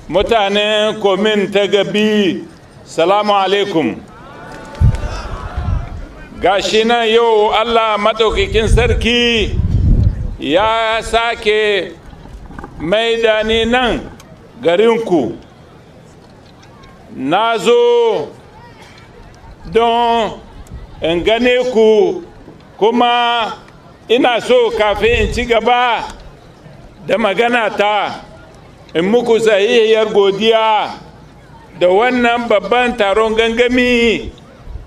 Mutanen commune ta Gabi, salamu alaikum. Gashi nan yau Allah maɗaukakin sarki ya sake maida ni nan garinku. Na zo don in gane ku, kuma ina so kafin in ci gaba da magana ta in muku sahihiyar godiya da wannan babban taron gangami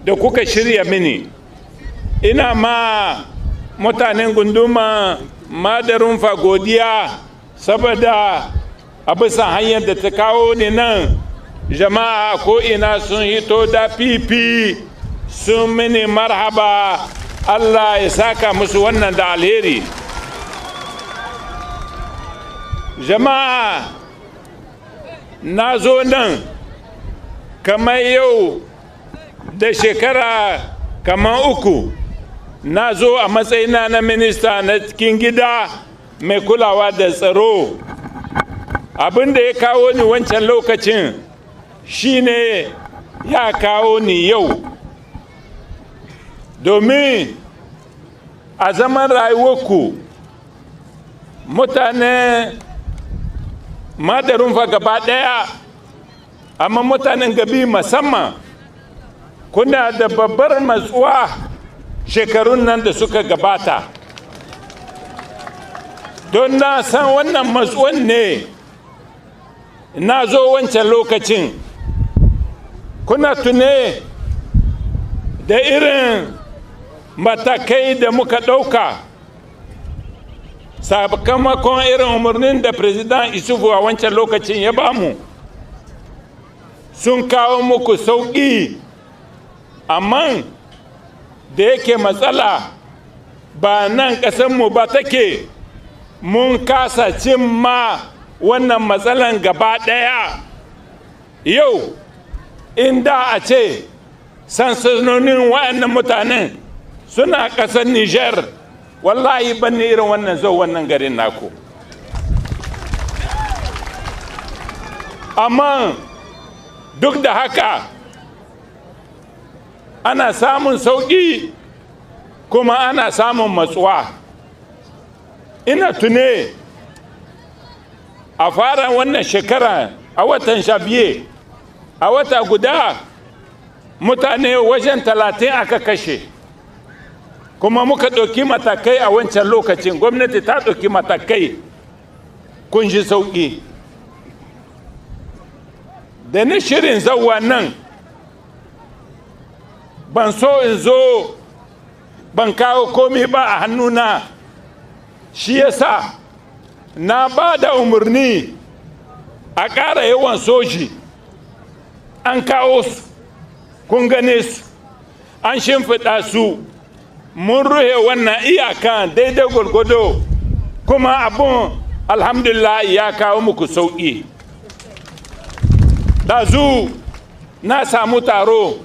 da kuka shirya mini. Ina ma mutanen gunduma Madarunfa godiya saboda a bisa hanyar da ta kawo ni nan, jama'a ko ina sun hito da fifi sun mini marhaba. Allah ya saka musu wannan da alheri. Jama'a, na zo nan kamar yau da shekara kamar 3. Na zo a matsayina na minista na cikin gida mai kulawa da tsaro. Abin da ya kawo ni wancan lokacin shine ya kawo ni yau, domin a zaman rayuwarku mutane Madarunfa gaba ɗaya, amma mutanen Gabi musamman, kuna da babbar matsuwa shekarun nan da suka gabata. Don na san wannan matsuwan ne na zo wancan lokacin. Kuna tune da irin matakai da muka ɗauka sakamakon irin umarnin da President Isufu a wancan lokacin ya bamu, sun kawo muku sauƙi. Amma da yake matsala ba nan ƙasanmu ba take, mun kasa cimma wannan matsalan gaba ɗaya. Yau inda a ce sansanonin wa'annan mutanen suna ƙasar Niger, wallahi ban ni irin wannan zo wannan garin naku. Amma duk da haka ana samun sauƙi kuma ana samun matsuwa. Ina tune a fara wannan shekara a watan Janvier, a wata guda mutane wajen 30 aka kashe, kuma muka ɗauki matakai a wancan lokacin. Gwamnati ta ɗauki matakai, kun ji sauƙi. Da ni shirin zauwa nan, ban so in zo ban kawo komi ba a hannuna, shi yasa na ba da umarni a ƙara yawan soji. An kawo su, kun gane su, an shimfiɗa su, mun ruhe wannan iyakan daidai gwargwado, kuma abun alhamdulillah ya kawo muku sauƙi. Ɗazu na samu taro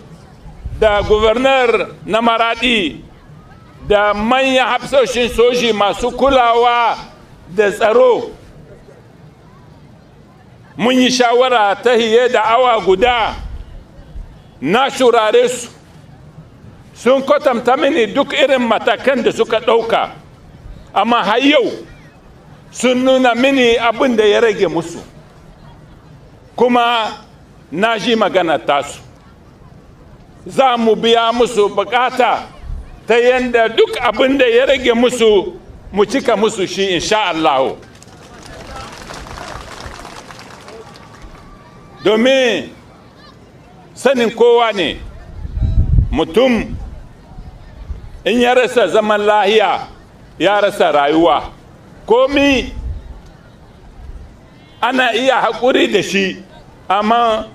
da gubernar na Maradi da manyan hafsoshin soji masu kulawa da tsaro. Mun yi shawara ta hiye da awa guda. Na shurare su, sun kwatanta mini duk irin matakan da suka ɗauka, amma har yau sun nuna mini abin da ya rage musu, kuma na ji magana tasu. Za mu biya musu bukata ta yadda duk abin da ya rage musu mu cika musu shi, insha Allah. Domin sanin kowa ne, mutum in ya rasa zaman lahiya ya rasa rayuwa. Komi ana iya haƙuri da shi, amma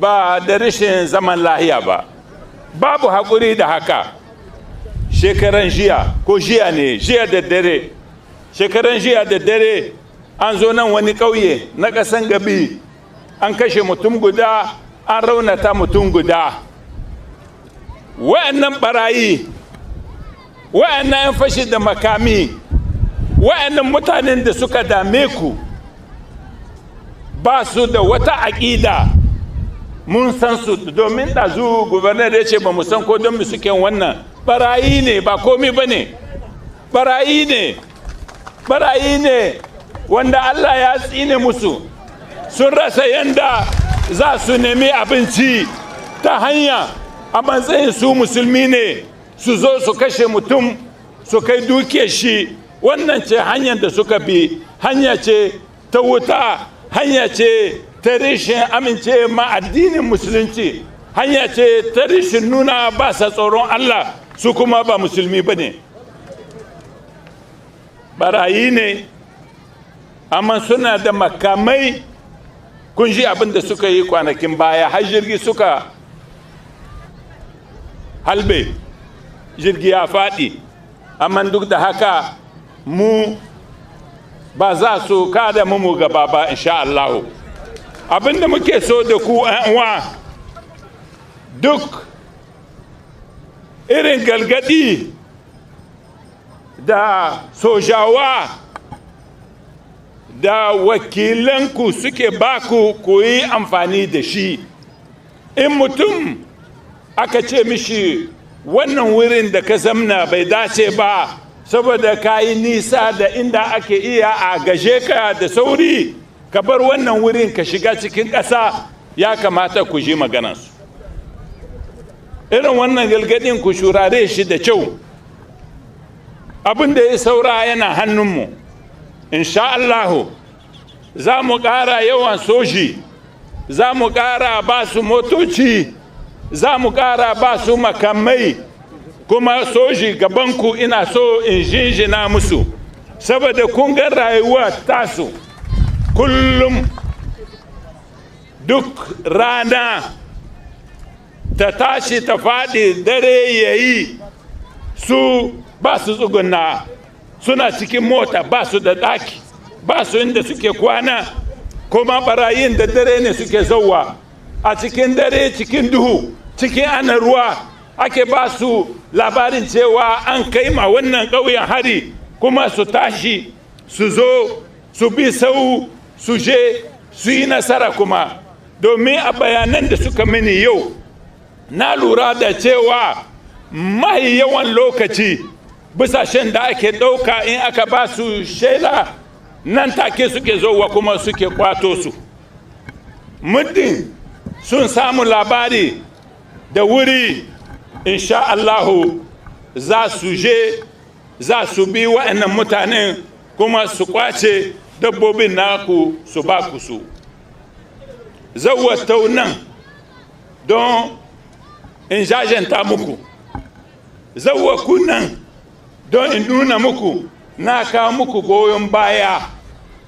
ba da rashin zaman lahiya ba. Babu haƙuri da haka. Shekaran jiya ko jiya ne, jiya da dare, shekaran jiya da dare an zo nan wani ƙauye na ƙasan Gabi, an kashe mutum guda, an raunata mutum guda. Wa'annan barayi, wa'annan 'yan fashi da makami, wa'annan mutanen da suka dame ku, Ba su da wata aƙida. Mun san su, domin ɗazu gubernar ya ce ba mu san ko don mu suke wannan. Barayi ne, ba komi ba ne, barayi ne, barayi ne wanda Allah ya tsine musu. Sun rasa yanda za su nemi abinci ta hanya a matsayin su musulmi ne, su zo su kashe mutum su kai duke shi. Wannan ce hanyar da suka bi, hanya ce ta wuta, hanya ce ta rashin amince ma addinin musulunci, hanya ce ta rashin nuna ba sa tsoron Allah. Su kuma ba musulmi ba ne, barayi ne, amma suna da makamai. Kun ji abin da suka yi kwanakin baya, har jirgi suka halbe, jirgi ya faɗi. Amma duk da haka mu ba za su kada mu gaba ba, insha Allah. Abin da muke so da ku, uwa, duk irin galgadi da sojawa da wakilanku suke baku, ku yi amfani da shi. In mutum aka ce mishi wannan wurin da ka zamna bai dace ba, saboda ka yi nisa da inda ake iya a gaje ka da sauri, ka bar wannan wurin ka shiga cikin ƙasa, ya kamata ku ji maganansu. Irin wannan galgadin ku shurare shi da kyau. Abin da ya saura yana hannunmu. Insha Allahu za mu ƙara yawan soji, za mu ƙara ba su motoci, za mu ƙara ba su makamai. Kuma soji gabanku, ina so in jinjina musu, saboda kun ga rayuwa tasu kullum, duk rana ta tashi ta faɗi, dare ya yi, su ba su tsuguna, suna cikin mota, ba su da ɗaki, ba su inda suke kwana. Kuma barayin da dare ne suke zauwa, a cikin dare, cikin duhu, cikin ana ruwa, ake ba su labarin cewa an kai ma wannan ƙauyen hari, kuma su tashi su zo su bi sau su je su yi nasara. Kuma domin a bayanan da suka mini yau, na lura da cewa mai yawan lokaci bisashen da ake ɗauka, in aka ba su shaida, nan take suke zowa kuma suke kwato su. Muddin sun samu labari da wuri, insha Allahu za su je, za su bi wa'annan mutanen kuma su kwace dabbobin naku su ba ku su. Zawatau nan don in jajanta muku, ku nan don in nuna muku na kawo muku goyon baya.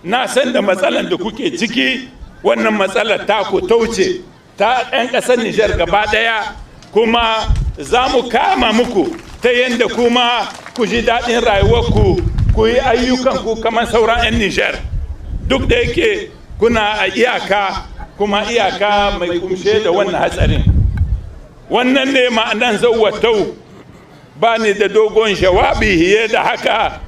Na san da matsalar da kuke ciki. Wannan matsalar ta ku tauce ta 'yan ƙasar Nijar gaba ɗaya, kuma za mu kama muku ta yadda kuma ku ji daɗin rayuwarku, ku yi ayyukanku kamar sauran 'yan Nijar, duk da yake kuna a iyaka, kuma iyaka mai kumshe da wannan hatsarin. Wannan ne ma'anan zawatau. Ba ni da dogon jawabi hiye da haka.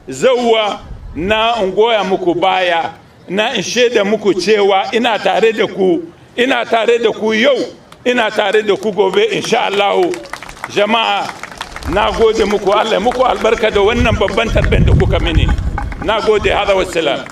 Zawwa na in goya muku baya, na in shaida muku cewa ina tare da ku, ina tare da ku yau, ina tare da ku gobe, insha Allah. Jama'a, na gode muku. Allah muku albarka da wannan babban tarben da kuka mini. Na gode. Hada, wassalam.